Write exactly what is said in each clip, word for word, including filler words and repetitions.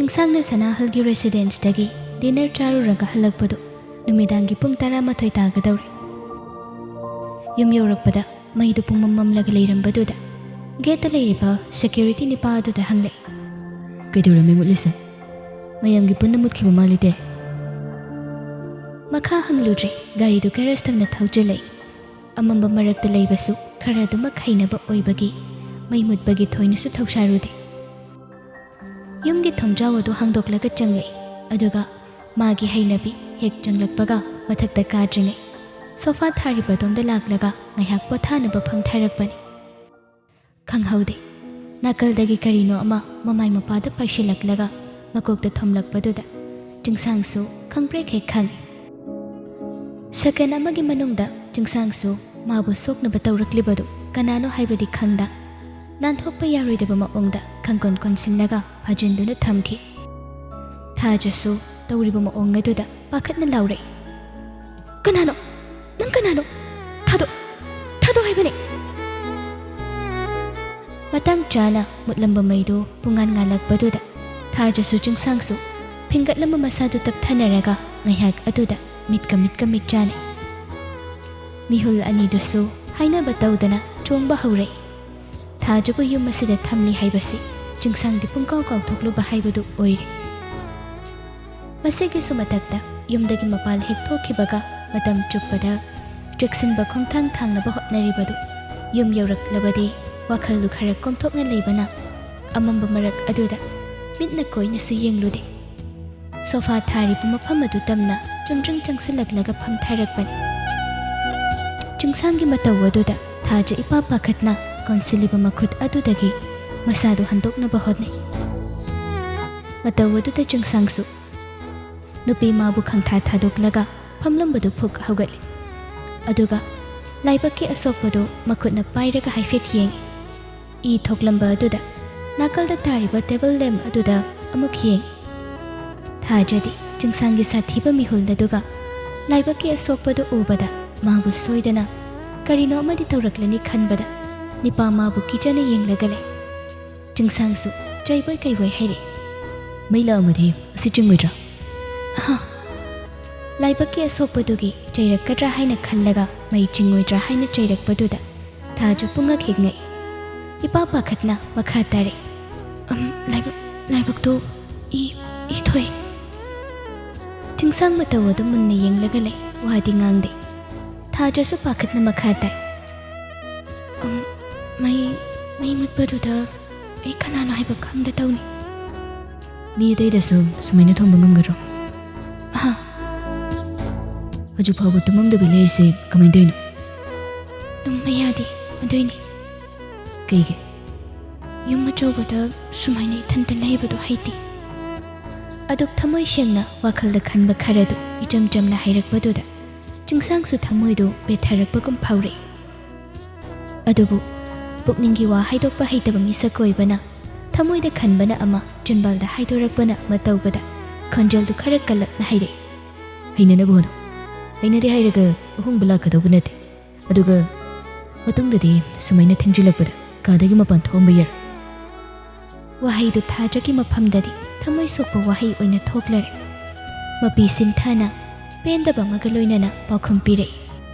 ꯆꯤꯡꯁꯥꯡꯅ ꯁꯅꯥꯍꯜꯒꯤ ꯔꯦꯁꯤꯗꯦꯟꯁꯇꯒꯤ dinner ꯆꯥꯔꯨꯔꯒ ꯍꯜꯂꯛꯄꯗꯨ ꯅꯨꯃꯤꯗꯥꯡꯒꯤ ꯄꯨꯡ ꯇꯔꯥꯃꯥꯊꯣꯏ ꯇꯥꯒꯗꯧꯔꯦ꯫ ꯌꯨꯝ ꯌꯧꯔꯛꯄꯗ ꯃꯩꯗꯨ ꯄꯨꯡꯃꯝ ꯃꯝꯂꯒ ꯂꯩꯔꯝꯕꯗꯨꯗ ꯒꯦꯠꯇ ꯂꯩꯔꯤꯕ ꯁꯦꯀ꯭ꯌꯨꯔꯤꯇꯤ ꯅꯨꯄꯥ ꯑꯗꯨꯗ ꯍꯪꯂꯛꯏ, "ꯀꯩꯗꯧꯔꯝꯃꯤ ꯃꯨꯠꯂꯤꯁꯦ? ꯃꯌꯥꯝꯒꯤ ꯄꯨꯟꯅ ꯃꯨꯠꯈꯤꯕ ꯃꯥꯜꯂꯤꯗꯦ?" ꯃꯈꯥ ꯍꯪꯂꯨꯗ꯭ꯔꯦ, ꯒꯥꯔꯤꯗꯨ ꯒꯦꯔꯦꯖ ꯇꯝꯅ ꯊꯧꯖꯤꯜꯂꯛꯏ꯫ ꯑꯃꯝꯕ ꯃꯔꯛꯇ ꯂꯩꯕꯁꯨ ꯈꯔ ꯑꯗꯨꯃꯛ ꯍꯩꯅꯕ ꯑꯣꯏꯕꯒꯤ ꯃꯩ ꯃꯨꯠꯄꯒꯤ ꯊꯣꯏꯅꯁꯨ ꯊꯧꯁꯥꯔꯨꯗꯦ꯫ ꯌꯨꯝꯒꯤ ꯊꯣꯡꯖꯥꯎ ꯑꯗꯨ ꯍꯥꯡꯗꯣꯛꯂꯒ ꯆꯪꯂꯛꯏ, ꯑꯗꯨꯒ ꯃꯥꯒꯤ ꯍꯩꯅꯕꯤ ꯍꯦꯛ ꯆꯪꯂꯛꯄꯒ ꯃꯊꯛꯇ ꯀꯥꯗ꯭ꯔꯤꯉꯩ ꯁꯣꯐꯥ ꯊꯥꯔꯤꯕ ꯑꯗꯣꯝꯗ ꯂꯥꯛꯂꯒ ꯉꯥꯏꯍꯥꯛ ꯄꯣꯊꯥꯅꯕ ꯐꯝꯊꯔꯛꯄꯅꯤ꯫ ꯈꯪꯍꯧꯗꯦ, ꯅꯥꯀꯜꯗꯒꯤ ꯀꯔꯤꯅꯣ ꯑꯃ ꯃꯃꯥꯏ ꯃꯄꯥꯗ ꯄꯥꯏꯁꯤꯜꯂꯛꯂꯒ ꯃꯀꯣꯛꯇ ꯊꯣꯝꯂꯛꯄꯗꯨꯗ ꯆꯤꯡꯁꯥꯡꯁꯨ ꯈꯪꯄ꯭ꯔꯦꯛ ꯍꯦꯛ ꯈꯪꯏ꯫ ꯁꯦꯀꯦꯟ ꯑꯃꯒꯤ ꯃꯅꯨꯡꯗ ꯆꯤꯡꯁꯥꯡꯁꯨ ꯃꯥꯕꯨ ꯁꯣꯛꯅꯕ ꯇꯧꯔꯛꯂꯤꯕꯗꯨ ꯀꯅꯥꯅꯣ ꯍꯥꯏꯕꯗꯤ ꯈꯪꯗ, ꯅꯥꯟꯊꯣꯛꯄ ꯌꯥꯔꯣꯏꯗꯕ ꯃꯑꯣꯡꯗ ꯈꯪꯀꯣꯟ ꯀꯣꯟꯁꯤꯜꯂꯒ ꯐꯥꯖꯤꯟꯗꯨꯅ ꯊꯝꯈꯤ꯫ ꯊꯥꯖꯁꯨ ꯇꯧꯔꯤꯕ ꯃꯑꯣꯡ ꯑꯗꯨꯗ ꯄꯥꯈꯠꯅ ꯂꯥꯎꯔꯛꯏ, "ꯀꯅꯥꯅꯣ? ꯅꯪ ꯀꯅꯥꯅꯣ? ꯊꯥꯗꯣꯛ, ꯊꯥꯗꯣꯛ ꯍꯥꯏꯕꯅꯦ!" ꯃꯇꯥꯡ ꯆꯥꯅ ꯃꯨꯠꯂꯝꯕ ꯃꯩꯗꯨ ꯄꯨꯡꯉꯥꯟ ꯉꯥꯜꯂꯛꯄꯗꯨꯗ ꯊꯥꯖꯁꯨ ꯆꯤꯡꯁꯥꯡꯁꯨ ꯐꯤꯡꯒꯠꯂꯝꯕ ꯃꯁꯥꯗꯨ ꯇꯞꯊꯅꯔꯒ ꯉꯥꯏꯍꯥꯛ ꯑꯗꯨꯗ ꯃꯤꯠꯀ ꯃꯤꯠꯀ ꯃꯤꯠ ꯆꯥꯅꯩ꯫ ꯃꯤꯍꯨꯜ ꯑꯅꯤꯗꯨꯁꯨ ꯍꯥꯏꯅꯕ ꯇꯧꯗꯅ ꯆꯣꯡꯕ ꯍꯧꯔꯛꯏ꯫ ꯊꯥꯖꯕꯨ ꯌꯨꯝ ꯑꯁꯤꯗ ꯊꯝꯂꯤ ꯍꯥꯏꯕꯁꯤ ꯆꯤꯡꯁꯥꯡꯗꯤ ꯄꯨꯡꯀꯥꯎ ꯀꯥꯎꯊꯣꯛꯂꯨꯕ ꯍꯥꯏꯕꯗꯨ ꯑꯣꯏꯔꯦ꯫ ꯃꯁꯤꯒꯤꯁꯨ ꯃꯊꯛꯇ ꯌꯨꯝꯗꯒꯤ ꯃꯄꯥꯟ ꯍꯦꯛ ꯊꯣꯛꯈꯤꯕꯒ ꯃꯇꯝ ꯆꯨꯞꯄꯗ ꯆꯦꯛꯁꯤꯟꯕ ꯈꯣꯡꯊꯥꯡ ꯊꯥꯡꯅꯕ ꯍꯣꯠꯅꯔꯤꯕꯗꯨ ꯌꯨꯝ ꯌꯧꯔꯛꯂꯕꯗꯤ ꯋꯥꯈꯜꯗꯨ ꯈꯔ ꯀꯣꯝꯊꯣꯛꯅ ꯂꯩꯕꯅ ꯑꯃꯝꯕ ꯃꯔꯛ ꯑꯗꯨꯗ ꯃꯤꯠꯅ ꯀꯣꯏꯅꯁꯨ ꯌꯦꯡꯂꯨꯗꯦ꯫ ꯁꯣꯐꯥ ꯊꯥꯔꯤꯕ ꯃꯐꯝ ꯑꯗꯨ ꯇꯝꯅ ꯆꯨꯝꯗ꯭ꯔꯤꯡ ꯆꯪꯁꯤꯜꯂꯛꯂꯒ ꯐꯝꯊꯔꯛꯄꯅꯤ꯫ ꯆꯤꯡꯁꯥꯡꯒꯤ ꯃꯇꯧ ꯑꯗꯨꯗ ꯊꯥꯖ ꯏꯄꯥ ꯄꯥꯈꯠꯅ ꯀꯣꯟꯁꯤꯜꯂꯤꯕ ꯃꯈꯨꯠ ꯑꯗꯨꯗꯒꯤ ꯃꯁꯥꯗꯨ ꯍꯟꯗꯣꯛꯅꯕ ꯍꯣꯠꯅꯩ꯫ ꯃꯇꯧ ꯑꯗꯨꯗ ꯆꯤꯡꯁꯥꯡꯁꯨ ꯅꯨꯄꯤ ꯃꯥꯕꯨ ꯈꯪꯊꯥ ꯊꯥꯗꯣꯛꯂꯒ ꯐꯝꯂꯝꯕꯗꯨ ꯐꯨꯛ ꯍꯧꯒꯠꯂꯤ꯫ ꯑꯗꯨꯒ ꯂꯥꯏꯕꯛꯀꯤ ꯑꯁꯣꯛꯄꯗꯨ ꯃꯈꯨꯠꯅ ꯄꯥꯏꯔꯒ ꯍꯥꯏꯐꯦꯠ ꯌꯦꯡꯏ꯫ ꯏ ꯊꯣꯛꯂꯝꯕ ꯑꯗꯨꯗ ꯅꯥꯀꯜꯗ ꯇꯥꯔꯤꯕ ꯇꯦꯕꯜ ꯂꯦꯝ ꯑꯗꯨꯗ ꯑꯃꯨꯛ ꯌꯦꯡꯏ꯫ ꯊꯥꯖꯗꯤ ꯆꯤꯡꯁꯥꯡꯒꯤ ꯁꯥꯊꯤꯕ ꯃꯤꯍꯨꯜ ꯑꯗꯨꯒ ꯂꯥꯏꯕꯛꯀꯤ ꯑꯁꯣꯛꯄꯗꯨ ꯎꯕꯗ ꯃꯥꯕꯨ ꯁꯣꯏꯗꯅ ꯀꯔꯤꯅꯣ ꯑꯃꯗꯤ ꯇꯧꯔꯛꯂꯅꯤ ꯈꯟꯕꯗ ꯅꯤꯄꯥ ꯃꯥꯕꯨ ꯀꯤꯖꯅ ꯌꯦꯡꯂꯒ ꯂꯩ꯫ ꯆꯤꯡꯁꯥꯡꯁꯨ ꯆꯩꯕꯣꯏ ꯀꯩꯕꯣꯏ ꯍꯥꯏꯔꯛꯏ, ꯃꯩ ꯂꯥꯛꯑꯝꯃꯗꯤ ꯑꯁꯤ ꯆꯤꯡꯉꯣꯏꯗ꯭ꯔꯥ? ꯑꯍ꯫ ꯂꯥꯏꯕꯛꯀꯤ ꯑꯁꯣꯛꯄꯗꯨꯒꯤ ꯆꯩꯔꯛꯀꯗ꯭ꯔꯥ ꯍꯥꯏꯅ ꯈꯜꯂꯒ ꯃꯩ ꯆꯤꯡꯉꯣꯏꯗ꯭ꯔꯥ ꯍꯥꯏꯅ ꯆꯩꯔꯛꯄꯗꯨꯗ ꯊꯥꯖ ꯄꯨꯡꯉꯛ ꯍꯦꯛ ꯉꯛꯏ꯫ ꯏꯄꯥ ꯄꯥꯈꯠꯅ ꯃꯈꯥ ꯇꯥꯔꯛꯏ꯫ "ꯑꯝ, ꯂꯥꯏꯕꯛ, ꯂꯥꯏꯕꯛꯇꯨ ꯏ, ꯏ ꯊꯣꯛꯏ꯫" ꯆꯤꯡꯁꯥꯡ ꯃꯇꯧ ꯑꯗꯨ ꯃꯨꯟꯅ ꯌꯦꯡꯂꯒ ꯂꯩ, ꯋꯥꯗꯤ ꯉꯥꯡꯗꯦ꯫ ꯊꯥꯖꯁꯨ ꯄꯥꯈꯠꯅ ꯃꯈꯥ ꯇꯥꯏ꯫ "ꯑꯝ, ꯃꯩ, ꯃꯩ ꯃꯨꯠꯄꯗꯨꯗ ꯑꯩ ꯀꯅꯥꯅꯣ ꯍꯥꯏꯕ ꯈꯪꯗ ꯇꯧꯅꯤ꯫" "ꯃꯤ ꯑꯇꯩꯗꯁꯨ ꯁꯨꯃꯥꯏꯅ ꯊꯣꯝꯕ ꯉꯝꯒꯗ꯭ꯔꯣ?" "ꯑꯍꯥ꯫" "ꯍꯧꯖꯤꯛ ꯐꯥꯎꯕ ꯇꯨꯝꯃꯝꯗꯕꯤ ꯂꯩꯔꯤꯁꯦ ꯀꯃꯥꯏꯅ ꯇꯧꯔꯤꯅꯣ?" "ꯇꯨꯝꯕ ꯌꯥꯗꯦ, ꯑꯗꯨꯏꯅꯤ꯫" "ꯀꯩꯒꯤ?" "ꯌꯨꯝ ꯑꯆꯧꯕꯗ ꯁꯨꯃꯥꯏꯅ ꯏꯊꯟꯇ ꯂꯩꯕꯗꯣ ꯍꯩꯇꯦ꯫" ꯑꯗꯨꯛ ꯊꯃꯣꯏ ꯁꯦꯡꯅ ꯋꯥꯈꯜꯗ ꯈꯟꯕ ꯈꯔꯗꯨ ꯏꯆꯝ ꯆꯝꯅ ꯍꯥꯏꯔꯛꯄꯗꯨꯗ ꯆꯤꯡꯁꯥꯡꯁꯨ ꯊꯃꯣꯏꯗꯨ ꯄꯦꯠꯊꯔꯛꯄꯒꯨꯝ ꯐꯥꯎꯔꯛꯏ꯫ ꯑꯗꯨꯕꯨ ꯄꯨꯛꯅꯤꯡꯒꯤ ꯋꯥ ꯍꯥꯏꯗꯣꯛꯄ ꯍꯩꯇꯕ ꯃꯤꯁꯛ ꯑꯣꯏꯕꯅ ꯊꯃꯣꯏꯗ ꯈꯟꯕꯅ ꯑꯃ, ꯆꯤꯟꯕꯥꯜꯗ ꯍꯥꯏꯗꯣꯔꯛꯄꯅ ꯑꯃ ꯇꯧꯕꯗ ꯈꯣꯟꯖꯦꯜꯗꯨ ꯈꯔ ꯀꯜꯂꯞꯅ ꯍꯥꯏꯔꯛꯏ꯫ "ꯍꯩꯅꯅꯕ ꯍꯣꯠꯅꯧ꯫ ꯍꯩꯅꯗꯦ ꯍꯥꯏꯔꯒ ꯑꯍꯣꯡꯕ ꯂꯥꯛꯀꯗꯧꯕ ꯅꯠꯇꯦ꯫ ꯑꯗꯨꯒ ꯃꯇꯨꯡꯗꯗꯤ ꯁꯨꯃꯥꯏꯅ ꯊꯦꯡꯖꯤꯜꯂꯛꯄꯗ ꯀꯥꯗꯒꯤ ꯃꯄꯥꯟ ꯊꯣꯛꯑꯝꯕ ꯌꯥꯔꯣꯏ꯫" ꯋꯥꯍꯩꯗꯨ ꯊꯥꯖꯒꯤ ꯃꯐꯝꯗꯗꯤ ꯊꯃꯣꯏ ꯁꯣꯛꯄ ꯋꯥꯍꯩ ꯑꯣꯏꯅ ꯊꯣꯛꯂꯔꯦ꯫ ꯃꯄꯤ ꯁꯤꯟꯊꯥꯅ ꯄꯦꯟꯗꯕ ꯑꯃꯒ ꯂꯣꯏꯅꯅ ꯄꯥꯎꯈꯨꯝ ꯄꯤꯔꯛꯏ꯫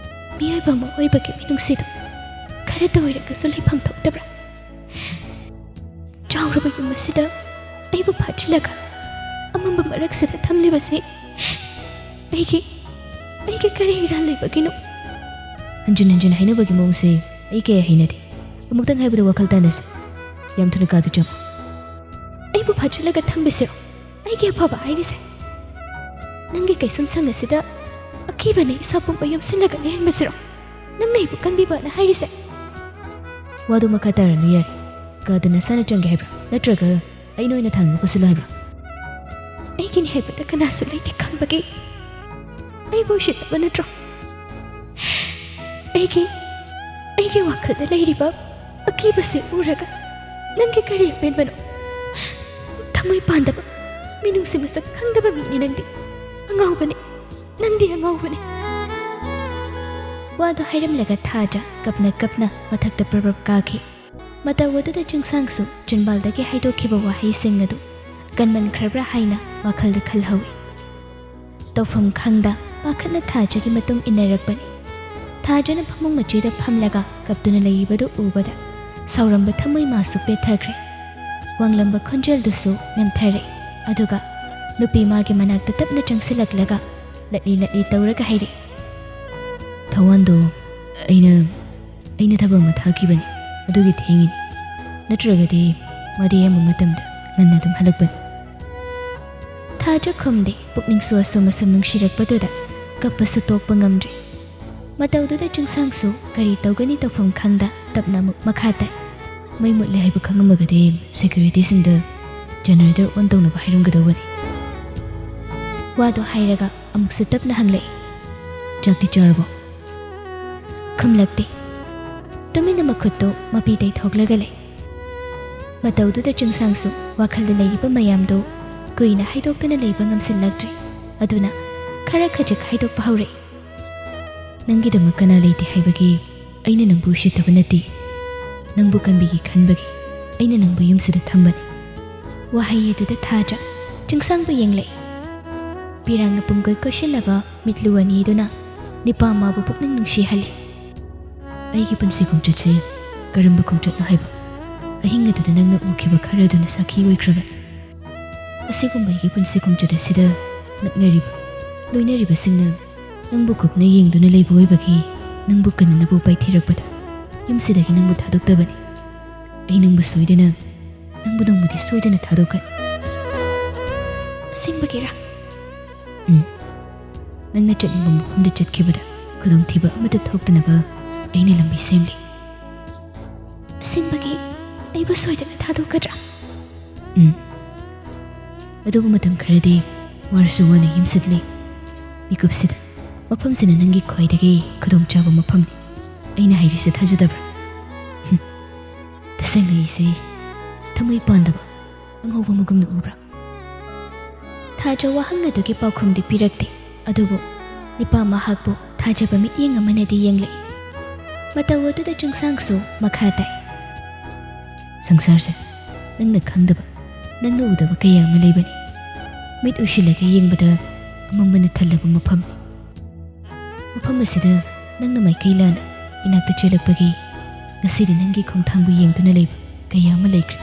"ꯃꯤꯑꯣꯏꯕ ꯑꯃ ꯑꯣꯏꯕꯒꯤ ꯃꯤꯅꯨꯡꯁꯤꯗꯨ ꯈꯔꯇ ꯑꯣꯏꯔꯒꯁꯨ ꯂꯩꯐꯝ ꯊꯣꯛꯇꯕ꯭ꯔꯥ? ꯆꯥꯎꯔꯕ ꯌꯨꯝ ꯑꯁꯤꯗ ꯑꯩꯕꯨ ꯐꯥꯖꯤꯜꯂꯒ ꯑꯃꯝꯕ ꯃꯔꯛꯁꯤꯗ ꯊꯝꯂꯤꯕꯁꯤ ꯑꯩꯒꯤ, ꯑꯩꯒꯤ ꯀꯔꯤ ꯏꯔꯥꯜ ꯂꯩꯕꯒꯤꯅꯣ?" "ꯍꯟꯖꯤꯟ ꯍꯟꯖꯤꯟ ꯍꯥꯏꯅꯕꯒꯤ ꯃꯑꯣꯡꯁꯦ ꯑꯩ ꯀꯌꯥ ꯍꯩꯅꯗꯦ꯫ ꯑꯃꯨꯛꯇꯪ ꯍꯥꯏꯕꯗ ꯋꯥꯈꯜ ꯇꯥꯅꯁꯤ꯫ ꯌꯥꯝ ꯊꯨꯅ ꯀꯥꯗ ꯆꯪꯉꯨ꯫" "ꯑꯩꯕꯨ ꯐꯥꯖꯤꯜꯂꯒ ꯊꯝꯕꯁꯤꯔꯣ ꯑꯩꯒꯤ ꯑꯐꯕ ꯍꯥꯏꯔꯤꯁꯦ? ꯅꯪꯒꯤ ꯀꯩꯁꯨꯝꯁꯪ ꯑꯁꯤꯗ ꯑꯀꯤꯕꯅ ꯏꯁꯥ ꯄꯨꯝꯕ ꯌꯣꯝꯁꯤꯜꯂꯒ ꯂꯩꯍꯟꯕꯁꯤꯔꯣ ꯅꯪꯅ ꯑꯩꯕꯨ ꯀꯟꯕꯤꯕꯅ ꯍꯥꯏꯔꯤꯁꯦ?" "ꯋꯥꯗꯨ ꯃꯈꯥ ꯇꯥꯔꯅꯨ ꯌꯥꯔꯦ꯫ ꯀꯥꯗ ꯅꯁꯥꯅ ꯆꯪꯒꯦ ꯍꯥꯏꯕ꯭ꯔꯥ, ꯅꯠꯇ꯭ꯔꯒ ꯑꯩꯅ ꯑꯣꯏꯅ ꯊꯥꯡꯉꯒ ꯄꯨꯁꯤꯜꯂꯣ ꯍꯥꯏꯕ꯭ꯔꯥ?" "ꯑꯩꯒꯤꯅꯤ ꯍꯥꯏꯕꯗ ꯀꯅꯥꯁꯨ ꯂꯩꯇꯦ ꯈꯪꯕꯒꯤ ꯑꯩꯕꯨ ꯎꯁꯤꯠꯇꯕ ꯅꯠꯇ꯭ꯔꯣ? ꯑꯩꯒꯤ, ꯑꯩꯒꯤ ꯋꯥꯈꯜꯗ ꯂꯩꯔꯤꯕ ꯑꯀꯤꯕꯁꯦ ꯎꯔꯒ ꯅꯪꯒꯤ ꯀꯔꯤ ꯑꯄꯦꯟꯕꯅꯣ? ꯊꯃꯣꯏ ꯄꯥꯟꯗꯕ, ꯃꯤꯅꯨꯡꯁꯤ ꯃꯁꯛ ꯈꯪꯗꯕ ꯃꯤꯅꯤ ꯅꯪꯗꯤ꯫ ꯑꯉꯥꯎꯕꯅꯤ, ꯅꯪꯗꯤ ꯑꯉꯥꯎꯕꯅꯤ꯫" ꯋꯥꯗꯨ ꯍꯥꯏꯔꯝꯂꯒ ꯊꯥꯖ ꯀꯞꯅ ꯀꯞꯅ ꯃꯊꯛꯇ ꯄ꯭ꯔꯞ ꯄ꯭ꯔꯞ ꯀꯥꯈꯤ꯫ ꯃꯇꯧ ꯑꯗꯨꯗ ꯆꯤꯡꯁꯥꯡꯁꯨ ꯆꯤꯟꯕꯥꯜꯗꯒꯤ ꯍꯥꯏꯗꯣꯛꯈꯤꯕ ꯋꯥꯍꯩꯁꯤꯡ ꯑꯗꯨ ꯀꯟꯃꯟꯈ꯭ꯔꯕ꯭ꯔꯥ ꯍꯥꯏꯅ ꯋꯥꯈꯜꯗ ꯈꯜꯍꯧꯏ꯫ ꯇꯧꯐꯝ ꯈꯪꯗ ꯄꯥꯈꯠꯅ ꯊꯥꯖꯒꯤ ꯃꯇꯨꯡ ꯏꯟꯅꯔꯛꯄꯅꯤ꯫ ꯊꯥꯖꯅ ꯐꯃꯨꯡ ꯃꯆꯤꯗ ꯐꯝꯂꯒ ꯀꯞꯇꯨꯅ ꯂꯩꯔꯤꯕꯗꯨ ꯎꯕꯗ ꯁꯥꯎꯔꯝꯕ ꯊꯃꯣꯏ ꯃꯥꯁꯨ ꯄꯦꯠꯊꯈ꯭ꯔꯦ꯫ ꯋꯥꯡꯂꯝꯕ ꯈꯣꯟꯖꯦꯜꯗꯨꯁꯨ ꯅꯦꯝꯊꯔꯦ꯫ ꯑꯗꯨꯒ ꯅꯨꯄꯤ ꯃꯥꯒꯤ ꯃꯅꯥꯛꯇ ꯇꯞꯅ ꯆꯪꯁꯤꯜꯂꯛꯂꯒ ꯂꯠꯂꯤ ꯂꯠꯂꯤ ꯇꯧꯔꯒ ꯍꯥꯏꯔꯛꯏ꯫ "ꯊꯧꯋꯥꯟꯗꯣ, ꯑꯩꯅ, ꯑꯩꯅ ꯊꯕꯛ ꯑꯃ ꯊꯥꯈꯤꯕꯅꯤ, ꯑꯗꯨꯒꯤ ꯊꯦꯡꯉꯤꯅꯤ꯫ ꯅꯠꯇ꯭ꯔꯒꯗꯤ ꯃꯥꯗꯤ ꯑꯌꯥꯝꯕ ꯃꯇꯝꯗ ꯉꯟꯅ ꯑꯗꯨꯝ ꯍꯜꯂꯛꯄꯅꯤ꯫" ꯊꯥꯖ ꯈꯨꯝꯗꯦ꯫ ꯄꯨꯛꯅꯤꯡꯁꯨ ꯑꯁꯨꯝ ꯑꯁꯨꯝ ꯅꯨꯡꯁꯤꯔꯛꯄꯗꯨꯗ ꯀꯞꯄꯁꯨ ꯇꯣꯛꯄ ꯉꯝꯗ꯭ꯔꯦ꯫ ꯃꯇꯧꯗꯨꯗ ꯆꯤꯡꯁꯥꯡꯁꯨ ꯀꯔꯤ ꯇꯧꯒꯅꯤ ꯇꯧꯐꯝ ꯈꯪꯗ ꯇꯞꯅ ꯑꯃꯨꯛ ꯃꯈꯥ ꯇꯥꯏ꯫ "ꯃꯩ ꯃꯨꯠꯂꯦ ꯍꯥꯏꯕ ꯈꯪꯉꯝꯃꯒꯗꯤ ꯁꯦꯀ꯭ꯌꯨꯔꯤꯇꯤꯁꯤꯡꯗ ꯖꯦꯅꯔꯦꯇꯔ ꯑꯣꯟ ꯇꯧꯅꯕ ꯍꯥꯏꯔꯝꯒꯗꯧꯕꯅꯤ꯫" ꯋꯥꯗꯨ ꯍꯥꯏꯔꯒ ꯑꯃꯨꯛꯁꯨ ꯇꯞꯅ ꯍꯪꯂꯛꯏ, "ꯆꯥꯛꯇꯤ ꯆꯥꯔꯕꯣ?" ꯈꯨꯝꯂꯛꯇꯦ꯫ ꯇꯨꯃꯤꯟꯅ ꯃꯈꯨꯠꯇꯨ ꯃꯄꯤ ꯇꯩꯊꯣꯛꯂꯒ ꯂꯩ꯫ ꯃꯇꯧꯗꯨꯗ ꯆꯤꯡꯁꯥꯡꯁꯨ ꯋꯥꯈꯜꯗ ꯂꯩꯔꯤꯕ ꯃꯌꯥꯝꯗꯨ ꯀꯨꯏꯅ ꯍꯥꯏꯗꯣꯛꯇꯅ ꯂꯩꯕ ꯉꯝꯁꯤꯜꯂꯛꯇ꯭ꯔꯦ꯫ ꯑꯗꯨꯅ ꯈꯔ ꯈꯖꯤꯛ ꯍꯥꯏꯗꯣꯛꯄ ꯍꯧꯔꯛꯏ꯫ "ꯅꯪꯒꯤꯗꯃꯛ ꯀꯅꯥ ꯂꯩꯇꯦ ꯍꯥꯏꯕꯒꯤ ꯑꯩꯅ ꯅꯪꯕꯨ ꯎꯁꯤꯠꯇꯕ ꯅꯠꯇꯦ꯫ ꯅꯪꯕꯨ ꯀꯟꯕꯤꯒꯦ ꯈꯟꯕꯒꯤ ꯑꯩꯅ ꯅꯪꯕꯨ ꯌꯨꯝꯁꯤꯗ ꯊꯝꯕꯅꯤ꯫" ꯋꯥꯍꯩ ꯑꯗꯨꯗ ꯊꯥꯖ ꯆꯤꯡꯁꯥꯡꯕꯨ ꯌꯦꯡꯂꯛꯏ꯫ ꯄꯤꯔꯥꯡꯅ ꯄꯨꯝꯀꯣꯏ ꯀꯣꯏꯁꯤꯜꯂꯕ ꯃꯤꯠꯂꯨ ꯑꯅꯤꯗꯨꯅ ꯅꯤꯄꯥ ꯃꯥꯕꯨ ꯄꯨꯛꯅꯤꯡ ꯅꯨꯡꯁꯤꯍꯜꯂꯤ꯫ "ꯑꯩꯒꯤ ꯄꯨꯟꯁꯤ ꯈꯣꯡꯆꯠꯁꯦ ꯀꯔꯝꯕ ꯈꯣꯡꯆꯠꯅꯣ ꯍꯥꯏꯕ ꯑꯍꯤꯡ ꯑꯗꯨꯗ ꯅꯪꯅ ꯎꯈꯤꯕ ꯈꯔꯗꯨꯅ ꯁꯥꯈꯤ ꯑꯣꯏꯈ꯭ꯔꯕꯅꯤ꯫ ꯑꯁꯤꯒꯨꯝꯕ ꯑꯩꯒꯤ ꯄꯨꯟꯁꯤ ꯈꯣꯡꯆꯠ ꯑꯁꯤꯗ ꯅꯛꯅꯔꯤꯕ, ꯂꯣꯏꯅꯔꯤꯕꯁꯤꯡꯅ ꯅꯪꯕꯨ ꯀꯨꯞꯅ ꯌꯦꯡꯗꯨꯅ ꯂꯩꯕ ꯑꯣꯏꯕꯒꯤ ꯅꯪꯕꯨ ꯀꯟꯅꯅꯕ ꯎꯄꯥꯏ ꯊꯤꯔꯛꯄꯗ ꯌꯨꯝꯁꯤꯗꯒꯤ ꯅꯪꯕꯨ ꯊꯥꯗꯣꯛꯇꯕꯅꯤ꯫ ꯑꯩ ꯅꯪꯕꯨ ꯁꯣꯏꯗꯅ, ꯅꯪꯕꯨ ꯅꯣꯡꯃꯗꯤ ꯁꯣꯏꯗꯅ ꯊꯥꯗꯣꯛꯀꯅꯤ꯫" "ꯑꯁꯦꯡꯕꯒꯤꯔꯥ?" "ꯎꯝ꯫ ꯅꯪꯅ ꯆꯠꯅꯤꯡꯕ ꯃꯐꯝꯗ ꯆꯠꯈꯤꯕꯗ ꯈꯨꯗꯣꯡꯊꯤꯕ ꯑꯃꯠꯇ ꯊꯣꯛꯇꯅꯕ ꯑꯩꯅ ꯂꯝꯕꯤ ꯁꯦꯝꯂꯤ꯫" "ꯑꯁꯦꯡꯕꯒꯤ ꯑꯩꯕꯨ ꯁꯣꯏꯗꯅ ꯊꯥꯗꯣꯛꯀꯗ꯭ꯔꯥ?" "ꯎꯝ꯫ ꯑꯗꯨꯕꯨ ꯃꯇꯝ ꯈꯔꯗꯤ ꯋꯥꯔꯁꯨ ꯋꯥꯅ ꯌꯨꯝꯁꯤꯗ ꯂꯩ꯫ ꯃꯤꯀꯨꯞꯁꯤꯗ ꯃꯐꯝꯁꯤꯅ ꯅꯪꯒꯤ ꯈ꯭ꯋꯥꯏꯗꯒꯤ ꯈꯨꯗꯣꯡꯆꯥꯕ ꯃꯐꯝꯅꯤ꯫ ꯑꯩꯅ ꯍꯥꯏꯔꯤꯁꯤ ꯊꯥꯖꯗꯕ꯭ꯔꯥ?" "ꯍꯨꯝ꯫ ꯇꯁꯦꯡꯅ ꯑꯩꯁꯦ ꯊꯃꯣꯏ ꯄꯥꯟꯗꯕ ꯑꯉꯧꯕ ꯑꯃꯒꯨꯝꯅ ꯎꯕ꯭ꯔꯥ?" ꯊꯥꯖ ꯋꯥꯍꯪ ꯑꯗꯨꯒꯤ ꯄꯥꯎꯈꯨꯝꯗꯤ ꯄꯤꯔꯛꯇꯦ꯫ ꯑꯗꯨꯕꯨ ꯅꯤꯄꯥ ꯃꯍꯥꯛꯄꯨ ꯊꯥꯖꯕ ꯃꯤꯠꯌꯦꯡ ꯑꯃꯅꯗꯤ ꯌꯦꯡꯂꯛꯏ꯫ ꯃꯇꯧ ꯑꯗꯨꯗ ꯆꯤꯡꯁꯥꯡꯁꯨ ꯃꯈꯥ ꯇꯥꯏ꯫ "ꯁꯪꯁꯥꯔꯁꯦ ꯅꯪꯅ ꯈꯪꯗꯕ ꯅꯪꯅ ꯎꯗꯕ ꯀꯌꯥ ꯑꯃ ꯂꯩꯕꯅꯤ꯫ ꯃꯤꯠ ꯎꯏꯁꯤꯜꯂꯒ ꯌꯦꯡꯕꯗ ꯑꯃꯝꯕꯅ ꯊꯜꯂꯕ ꯃꯐꯝꯅꯤ꯫ ꯃꯐꯝ ꯑꯁꯤꯗ ꯅꯪꯅ ꯃꯥꯏꯀꯩ ꯂꯥꯟꯅ ꯏꯅꯥꯛꯇ ꯆꯦꯜꯂꯛꯄꯒꯤ ꯉꯁꯤꯗꯤ ꯅꯪꯒꯤ ꯈꯣꯡꯊꯥꯡꯕꯨ ꯌꯦꯡꯗꯨꯅ ꯂꯩꯕ ꯀꯌꯥ ꯑꯃ ꯂꯩꯈ꯭ꯔꯦ꯫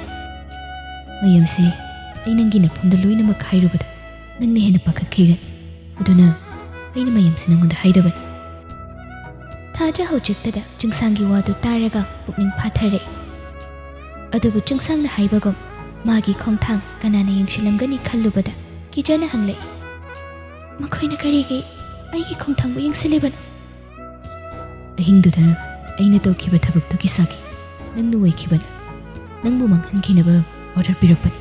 ꯃꯌꯥꯝꯁꯦ ꯑꯩ ꯅꯪꯒꯤ ꯅꯐꯝꯗ ꯂꯣꯏꯅꯃꯛ ꯍꯥꯏꯔꯨꯕꯗ ꯅꯪꯅ ꯍꯦꯟꯅ ꯄꯥꯈꯠꯈꯤꯒꯅꯤ꯫ ꯑꯗꯨꯅ ꯑꯩꯅ ꯃꯌꯥꯝꯁꯦ ꯅꯪꯉꯣꯟꯗ ꯍꯥꯏꯗꯕꯅꯤ꯫ ꯊꯥꯖ ꯍꯧꯖꯤꯛꯇꯗ ꯆꯤꯡꯁꯥꯡꯒꯤ ꯋꯥꯗꯨ ꯇꯥꯔꯒ ꯄꯨꯛꯅꯤꯡ ꯐꯥꯊꯔꯛꯏ꯫ ꯑꯗꯨꯕꯨ ꯆꯤꯡꯁꯥꯡꯅ ꯍꯥꯏꯕꯒꯨꯝ ꯃꯥꯒꯤ ꯈꯣꯡꯊꯥꯡ ꯀꯅꯥꯅ ꯌꯦꯡꯁꯤꯜꯂꯝꯒꯅꯤ ꯈꯜꯂꯨꯕꯗ ꯀꯤꯖꯅ ꯍꯪꯂꯛꯏ, "ꯃꯈꯣꯏꯅ ꯀꯔꯤꯒꯤ ꯑꯩꯒꯤ ꯈꯣꯡꯊꯥꯡꯕꯨ ꯌꯦꯡꯁꯤꯜꯂꯤꯕꯅꯣ?" "ꯑꯍꯤꯡꯗꯨꯗ ꯑꯩꯅ ꯇꯧꯈꯤꯕ ꯊꯕꯛꯇꯨꯒꯤ ꯁꯥꯈꯤ ꯅꯪꯅ ꯑꯣꯏꯈꯤꯕꯅꯤ꯫ ꯅꯪꯕꯨ ꯃꯥꯡꯍꯟꯈꯤꯅꯕ ꯑꯣꯔꯗꯔ ꯄꯤꯔꯛꯄꯅꯤ꯫"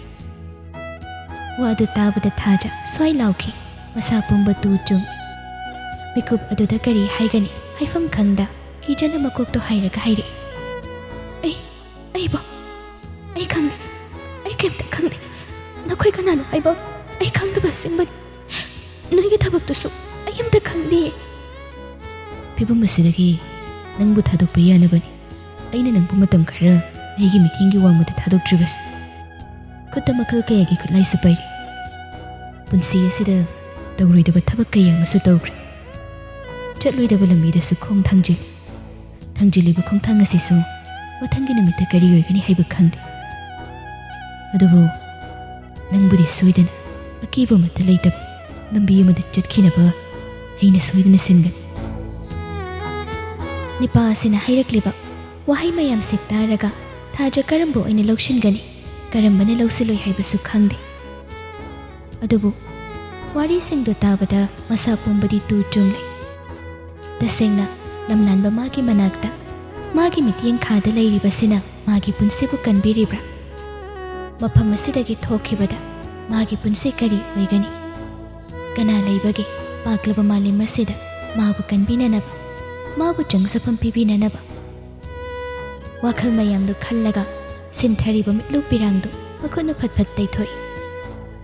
ꯋꯥꯗꯨ ꯇꯥꯕꯗ ꯊꯥꯖ ꯁ꯭ꯋꯥꯏ ꯂꯥꯎꯈꯤ꯫ ꯃꯁꯥ ꯄꯨꯝꯕ ꯇꯨ ꯆꯨꯝ꯫ ꯃꯤꯀꯨꯞ ꯑꯗꯨꯗ ꯀꯔꯤ ꯍꯥꯏꯒꯅꯤ ꯍꯥꯏꯐꯝ ꯈꯪꯗ ꯀꯤꯖꯅ ꯃꯀꯣꯛꯇꯣ ꯍꯥꯏꯔꯒ ꯍꯥꯏꯔꯛꯏ, "ꯑꯩ, ꯑꯩꯕꯣ, ꯑꯩ ꯈꯪꯗꯦ꯫ ꯑꯩ ꯀꯩꯝꯇ ꯈꯪꯗꯦ꯫ ꯅꯈꯣꯏ ꯀꯅꯥꯅꯣ ꯍꯥꯏꯕ ꯑꯩ ꯈꯪꯗꯕ ꯑꯁꯦꯡꯕꯅꯤ꯫ ꯅꯣꯏꯒꯤ ꯊꯕꯛꯇꯨꯁꯨ ꯑꯩ ꯑꯝꯇ ꯈꯪꯗꯦ꯫" "ꯐꯤꯕꯝ ꯑꯁꯤꯗꯒꯤ ꯅꯪꯕꯨ ꯊꯥꯗꯣꯛꯄ ꯌꯥꯅꯕꯅꯤ ꯑꯩꯅ ꯅꯪꯕꯨ ꯃꯇꯝ ꯈꯔ ꯑꯩꯒꯤ ꯃꯤꯠꯌꯦꯡꯒꯤ ꯋꯥꯡꯃꯗ ꯊꯥꯗꯣꯛꯇ꯭ꯔꯤꯕꯁꯤ꯫" ꯈꯨꯠꯇ ꯃꯈꯜ ꯀꯌꯥꯒꯤ ꯈꯨꯠꯂꯥꯏꯁꯨ ꯄꯥꯏꯔꯤ꯫ ꯄꯨꯟꯁꯤ ꯑꯁꯤꯗ ꯇꯧꯔꯣꯏꯗꯕ ꯊꯕꯛ ꯀꯌꯥ ꯑꯃꯁꯨ ꯇꯧꯈ꯭ꯔꯦ꯫ ꯆꯠꯂꯣꯏꯗꯕ ꯂꯝꯕꯤꯗꯁꯨ ꯈꯣꯡ ꯊꯥꯡꯖꯤꯜꯂꯤ꯫ ꯊꯥꯡꯖꯤꯜꯂꯤꯕ ꯈꯣꯡꯊꯥꯡ ꯑꯁꯤꯁꯨ ꯃꯊꯪꯒꯤ ꯅꯨꯃꯤꯠꯇ ꯀꯔꯤ ꯑꯣꯏꯒꯅꯤ ꯍꯥꯏꯕ ꯈꯪꯗꯦ꯫ ꯑꯗꯨꯕꯨ ꯅꯪꯕꯨꯗꯤ ꯁꯣꯏꯗꯅ ꯑꯀꯤꯕ ꯑꯃꯠꯇ ꯂꯩꯇꯕ ꯂꯝꯕꯤ ꯑꯃꯗ ꯆꯠꯈꯤꯅꯕ ꯑꯩꯅ ꯁꯣꯏꯗꯅ ꯁꯤꯟꯒꯅꯤ꯫ ꯅꯤꯄꯥ ꯑꯁꯤꯅ ꯍꯥꯏꯔꯛꯂꯤꯕ ꯋꯥꯍꯩ ꯃꯌꯥꯝꯁꯤ ꯇꯥꯔꯒ ꯊꯥꯖ ꯀꯔꯝꯕ ꯑꯣꯏꯅ ꯂꯧꯁꯤꯟꯒꯅꯤ, ꯀꯔꯝꯕꯅ ꯂꯧꯁꯤꯜꯂꯣꯏ ꯍꯥꯏꯕꯁꯨ ꯈꯪꯗꯦ꯫ ꯑꯗꯨꯕꯨ ꯋꯥꯔꯤꯁꯤꯡꯗꯨ ꯇꯥꯕꯗ ꯃꯁꯥ ꯄꯨꯝꯕꯗꯤ ꯇꯨ ꯆꯨꯡꯂꯦ꯫ ꯇꯁꯦꯡꯅ, ꯂꯝꯂꯥꯟꯕ ꯃꯥꯒꯤ ꯃꯅꯥꯛꯇ ꯃꯥꯒꯤ ꯃꯤꯠꯌꯦꯡ ꯈꯥꯗ ꯂꯩꯔꯤꯕꯁꯤꯅ ꯃꯥꯒꯤ ꯄꯨꯟꯁꯤꯕꯨ ꯀꯟꯕꯤꯔꯤꯕ꯭ꯔꯥ? ꯃꯐꯝ ꯑꯁꯤꯗꯒꯤ ꯊꯣꯛꯈꯤꯕꯗ ꯃꯥꯒꯤ ꯄꯨꯟꯁꯤ ꯀꯔꯤ ꯑꯣꯏꯒꯅꯤ? ꯀꯅꯥ ꯂꯩꯕꯒꯦ ꯄꯥꯛꯂꯕ ꯃꯥꯂꯦꯝ ꯑꯁꯤꯗ ꯃꯥꯕꯨ ꯀꯟꯕꯤꯅꯅꯕ, ꯃꯥꯕꯨ ꯆꯪꯖꯐꯝ ꯄꯤꯕꯤꯅꯅꯕ? ꯋꯥꯈꯜ ꯃꯌꯥꯝꯗꯨ ꯈꯜꯂꯒ ꯁꯤꯟꯊꯔꯤꯕ ꯃꯤꯠꯂꯨ ꯄꯤꯔꯥꯡꯗꯨ ꯃꯈꯨꯠꯅ ꯐꯠ ꯐꯠ ꯇꯩꯊꯣꯛꯏ꯫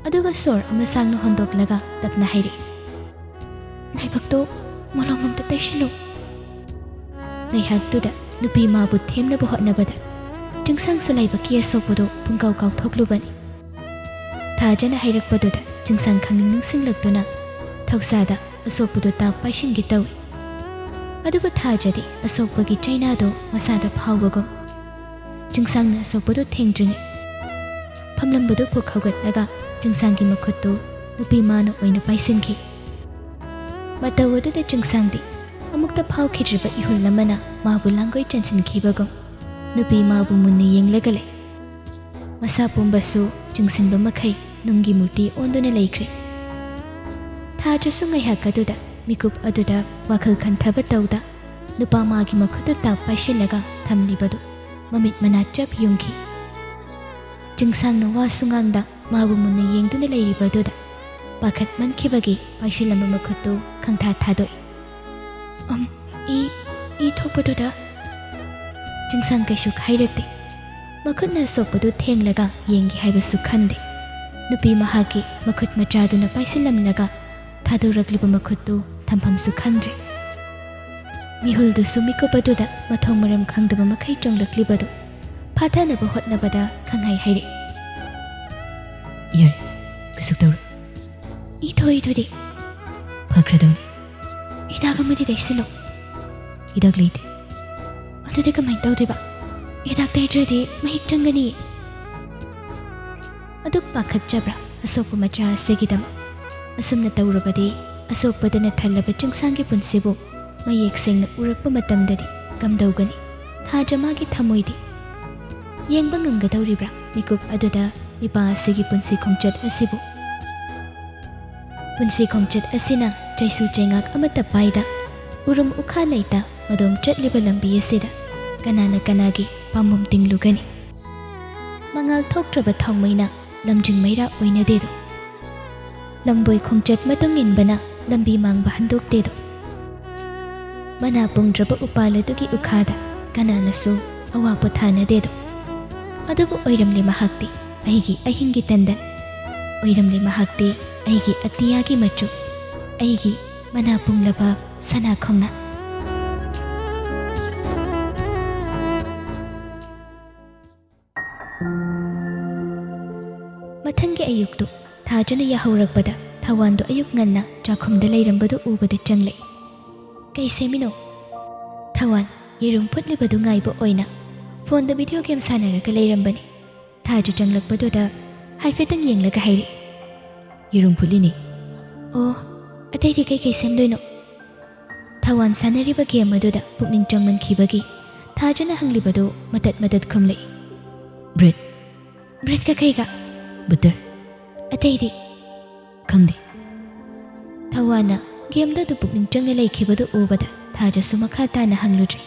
ꯑꯗꯨꯒ ꯁꯣꯔ ꯑꯃ ꯁꯥꯡꯅ ꯍꯣꯟꯗꯣꯛꯂꯒ ꯇꯞꯅ ꯍꯥꯏꯔꯛꯏ, "ꯂꯥꯏꯕꯛꯇꯣ ꯃꯣꯂꯣꯝ ꯑꯝꯇ ꯇꯩꯁꯤꯜꯂꯨ꯫" ꯉꯥꯏꯍꯥꯛꯇꯨꯗ ꯅꯨꯄꯤ ꯃꯥꯕꯨ ꯊꯦꯝꯅꯕ ꯍꯣꯠꯅꯕꯗ ꯆꯤꯡꯁꯥꯡꯁꯨ ꯂꯥꯏꯕꯛꯀꯤ ꯑꯁꯣꯛꯄꯗꯨ ꯄꯨꯡꯀꯥꯎ ꯀꯥꯎꯊꯣꯛꯂꯨꯕꯅꯤ꯫ ꯊꯥꯖꯅ ꯍꯥꯏꯔꯛꯄꯗꯨꯗ ꯆꯤꯡꯁꯥꯡ ꯈꯪꯅꯤꯡ ꯅꯤꯡꯁꯤꯡꯂꯛꯇꯨꯅ ꯊꯧꯁꯥꯗ ꯑꯁꯣꯛꯄꯗꯨ ꯇꯥꯛ ꯄꯥꯏꯁꯤꯟꯒꯦ ꯇꯧꯏ꯫ ꯑꯗꯨꯕꯨ ꯊꯥꯖꯗꯤ ꯑꯁꯣꯛꯄꯒꯤ ꯆꯩꯅꯥꯗꯨ ꯃꯁꯥꯗ ꯐꯥꯎꯕꯒꯨꯝ ꯆꯤꯡꯁꯥꯡꯅ ꯑꯁꯣꯛꯄꯗꯨ ꯊꯦꯡꯗ꯭ꯔꯤꯉꯩ ꯐꯝꯂꯝꯕꯗꯨ ꯄꯨꯛ ꯍꯧꯒꯠꯂꯒ ꯆꯤꯡꯁꯥꯡꯒꯤ ꯃꯈꯨꯠꯇꯨ ꯅꯨꯄꯤ ꯃꯥꯅ ꯑꯣꯏꯅ ꯄꯥꯏꯁꯤꯟꯈꯤ꯫ ꯃꯇꯧ ꯑꯗꯨꯗ ꯆꯤꯡꯁꯥꯡꯗꯤ ꯑꯃꯨꯛꯇ ꯐꯥꯎꯈꯤꯗ꯭ꯔꯤꯕ ꯏꯍꯨꯜ ꯑꯃꯅ ꯃꯥꯕꯨ ꯂꯥꯡꯒꯣꯏ ꯆꯟꯁꯤꯟꯈꯤꯕꯒꯨꯝ ꯅꯨꯄꯤ ꯃꯥꯕꯨ ꯃꯨꯟꯅ ꯌꯦꯡꯂꯒ ꯂꯩ꯫ ꯃꯁꯥ ꯄꯨꯝꯕꯁꯨ ꯆꯤꯡꯁꯤꯟꯕ ꯃꯈꯩ ꯅꯨꯡꯒꯤ ꯃꯨꯔꯇꯤ ꯑꯣꯟꯗꯨꯅ ꯂꯩꯈ꯭ꯔꯦ꯫ ꯊꯥꯖꯁꯨ ꯉꯥꯏꯍꯥꯛ ꯑꯗꯨꯗ ꯃꯤꯀꯨꯞ ꯑꯗꯨꯗ ꯋꯥꯈꯜ ꯈꯟꯊꯕ ꯇꯧꯗ ꯅꯨꯄꯥ ꯃꯥꯒꯤ ꯃꯈꯨꯠꯇꯨ ꯇꯥꯛ ꯄꯥꯏꯁꯤꯜꯂꯒ ꯊꯝꯂꯤꯕꯗꯨ ꯃꯃꯤꯠ ꯃꯅꯥ ꯆꯞ ꯌꯨꯡꯈꯤ꯫ ꯆꯤꯡꯁꯥꯡꯅ ꯋꯥꯁꯨ ꯉꯥꯡꯗ ꯃꯥꯕꯨ ꯃꯨꯟꯅ ꯌꯦꯡꯗꯨꯅ ꯂꯩꯔꯤꯕꯗꯨꯗ ꯄꯥꯈꯠꯃꯟꯈꯤꯕꯒꯤ ꯄꯥꯏꯁꯤꯜꯂꯝꯕ ꯃꯈꯨꯠꯇꯨ ꯈꯪꯊꯥ ꯊꯥꯗꯣꯛꯏ꯫ "ꯑꯝ, ꯏ, ꯏ ꯊꯣꯛꯄꯗꯨꯗ?" ꯆꯤꯡꯁꯥꯡ ꯀꯩꯁꯨ ꯍꯥꯏꯔꯛꯇꯦ꯫ ꯃꯈꯨꯠꯅ ꯑꯁꯣꯛꯄꯗꯨ ꯊꯦꯡꯂꯒ ꯌꯦꯡꯒꯦ ꯍꯥꯏꯕꯁꯨ ꯈꯟꯗꯦ꯫ ꯅꯨꯄꯤ ꯃꯍꯥꯛꯀꯤ ꯃꯈꯨꯠ ꯃꯆꯥꯗꯨꯅ ꯄꯥꯏꯁꯤꯜꯂꯝꯂꯒ ꯊꯥꯗꯣꯔꯛꯂꯤꯕ ꯃꯈꯨꯠꯇꯨ ꯊꯝꯐꯝꯁꯨ ꯈꯪꯗ꯭ꯔꯦ꯫ ꯃꯤꯍꯨꯜꯗꯨꯁꯨ ꯃꯤꯀꯨꯞ ꯑꯗꯨꯗ ꯃꯊꯣꯡ ꯃꯔꯝ ꯈꯪꯗꯕ ꯃꯈꯩ ꯆꯣꯡꯂꯛꯂꯤꯕꯗꯨ ꯐꯥꯊꯅꯕ ꯍꯣꯠꯅꯕꯗ ꯈꯪꯍꯥꯏ ꯍꯥꯏꯔꯛꯏ꯫ "ꯌꯥꯔꯦ, ꯀꯩꯁꯨ ꯇꯧꯔꯣꯏ꯫ ꯏ ꯊꯣꯛꯏꯗꯨꯗꯤ?" "ꯐꯈ꯭ꯔꯗꯧꯅꯤ꯫ ꯍꯤꯗꯥꯛ ꯑꯃꯗꯤ ꯇꯩꯁꯤꯜꯂꯣ꯫" "ꯍꯤꯗꯥꯛ ꯂꯩꯇꯦ꯫" "ꯑꯗꯨꯗꯤ ꯀꯃꯥꯏꯅ ꯇꯧꯗꯣꯏꯕ? ꯍꯤꯗꯥꯛ ꯇꯩꯗ꯭ꯔꯗꯤ ꯃꯍꯤꯛ ꯆꯪꯒꯅꯤ꯫" ꯑꯗꯨꯛ ꯄꯥꯈꯠꯆꯕ꯭ꯔꯥ ꯑꯁꯣꯛꯄ ꯃꯆꯥ ꯑꯁꯤꯒꯤꯗꯃꯛ? ꯑꯁꯨꯝꯅ ꯇꯧꯔꯕꯗꯤ ꯑꯁꯣꯛꯄꯗꯅ ꯊꯜꯂꯕ ꯆꯤꯡꯁꯥꯡꯒꯤ ꯄꯨꯟꯁꯤꯕꯨ ꯃꯌꯦꯛ ꯁꯦꯡꯅ ꯎꯔꯛꯄ ꯃꯇꯝꯗꯗꯤ ꯀꯝꯗꯧꯒꯅꯤ? ꯊꯥꯖ ꯃꯥꯒꯤ ꯊꯃꯣꯏꯗꯤ ꯌꯦꯡꯕ ꯉꯝꯒꯗꯧꯔꯤꯕ꯭ꯔꯥ ꯃꯤꯀꯨꯞ ꯑꯗꯨꯗ ꯅꯤꯄꯥ ꯑꯁꯤꯒꯤ ꯄꯨꯟꯁꯤ ꯈꯣꯡꯆꯠ ꯑꯁꯤꯕꯨ? ꯄꯨꯟꯁꯤ ꯈꯣꯡꯆꯠ ꯑꯁꯤꯅ ꯆꯩꯁꯨ ꯆꯩꯉꯥꯛ ꯑꯃꯠꯇ ꯄꯥꯏꯗ, ꯎꯔꯨꯝ ꯎꯈꯥ ꯂꯩꯇ ꯃꯗꯣꯝ ꯆꯠꯂꯤꯕ ꯂꯝꯕꯤ ꯑꯁꯤꯗ ꯀꯅꯥꯅ ꯀꯅꯥꯒꯤ ꯄꯥꯝꯕꯣꯝ ꯇꯤꯡꯂꯨꯒꯅꯤ? ꯃꯉꯥꯜ ꯊꯣꯛꯇ꯭ꯔꯕ ꯊꯥꯎꯃꯩꯅ ꯂꯝꯖꯤꯡ ꯃꯩꯔꯥ ꯑꯣꯏꯅꯗꯦꯗꯣ꯫ ꯂꯝꯕꯣꯏ ꯈꯣꯡꯆꯠ ꯃꯇꯨꯡ ꯏꯟꯕꯅ ꯂꯝꯕꯤ ꯃꯥꯡꯕ ꯍꯟꯗꯣꯛꯇꯦꯗꯣ꯫ ꯃꯅꯥ ꯄꯨꯡꯗ꯭ꯔꯕ ꯎꯄꯥꯜ ꯑꯗꯨꯒꯤ ꯎꯈꯥꯗ ꯀꯅꯥꯅꯁꯨ ꯑꯋꯥ ꯄꯣꯊꯥꯅꯗꯦꯗꯣ꯫ ꯑꯗꯨꯕꯨ ꯑꯣꯏꯔꯝꯂꯦ ꯃꯍꯥꯛꯇꯤ ꯑꯩꯒꯤ ꯑꯍꯤꯡꯒꯤ ꯇꯟꯗꯟ꯫ ꯑꯣꯏꯔꯝꯂꯦ ꯃꯍꯥꯛꯇꯤ ꯑꯩꯒꯤ ꯑꯇꯤꯌꯥꯒꯤ ꯃꯆꯨ, ꯑꯩꯒꯤ ꯃꯅꯥ ꯄꯨꯡꯂꯕ ꯁꯅꯥ ꯈꯣꯡꯅꯥꯡ꯫ ꯃꯊꯪꯒꯤ ꯑꯌꯨꯛꯇꯨ ꯊꯥꯖꯅ ꯌꯥꯍꯧꯔꯛꯄꯗ ꯊꯋꯥꯟꯗꯨ ꯑꯌꯨꯛ ꯉꯟꯅ ꯆꯥꯛꯈꯨꯝꯗ ꯂꯩꯔꯝꯕꯗꯨ ꯎꯕꯗ ꯆꯪꯂꯛꯏ꯫ "ꯀꯩ ꯁꯦꯝꯃꯤꯅꯣ?" ꯊꯋꯥꯟ ꯌꯦꯔꯨꯝ ꯐꯨꯠꯂꯤꯕꯗꯨ ꯉꯥꯏꯕ ꯑꯣꯏꯅ ꯐꯣꯟꯗ ꯚꯤꯗꯤꯑꯣ ꯒꯦꯝ ꯁꯥꯟꯅꯔꯒ ꯂꯩꯔꯝꯕꯅꯤ꯫ ꯊꯥꯖ ꯆꯪꯂꯛꯄꯗꯨꯗ ꯍꯥꯏꯐꯦꯠꯇꯪ ꯌꯦꯡꯂꯒ ꯍꯥꯏꯔꯛꯏ, "ꯌꯦꯔꯨꯝ ꯐꯨꯠꯂꯤꯅꯤ"꯫ "ꯑꯣ, ꯑꯇꯩꯗꯤ ꯀꯩꯀꯩ ꯁꯦꯝꯗꯣꯏꯅꯣ?" ꯊꯋꯥꯟ ꯁꯥꯟꯅꯔꯤꯕ ꯒꯦꯝ ꯑꯗꯨꯗ ꯄꯨꯛꯅꯤꯡ ꯆꯪꯃꯟꯈꯤꯕꯒꯤ ꯊꯥꯖꯅ ꯍꯪꯂꯤꯕꯗꯨ ꯃꯇꯠ ꯃꯇꯠ ꯈꯨꯝꯂꯛꯏ꯫ "ꯕ꯭ꯔꯦꯗ"꯫ "ꯕ꯭ꯔꯦꯗꯀ ꯀꯩꯒ?" "ꯕꯇꯔ"꯫ "ꯑꯇꯩꯗꯤ?" "ꯈꯪꯗꯦ"꯫ ꯊꯋꯥꯟꯅ ꯒꯦꯝꯗ ꯑꯗꯨ ꯄꯨꯛꯅꯤꯡ ꯆꯪꯅ ꯂꯩꯈꯤꯕꯗꯨ ꯎꯕꯗ ꯊꯥꯖꯁꯨ ꯃꯈꯥ ꯇꯥꯅ ꯍꯪꯂꯨꯗ꯭ꯔꯦ꯫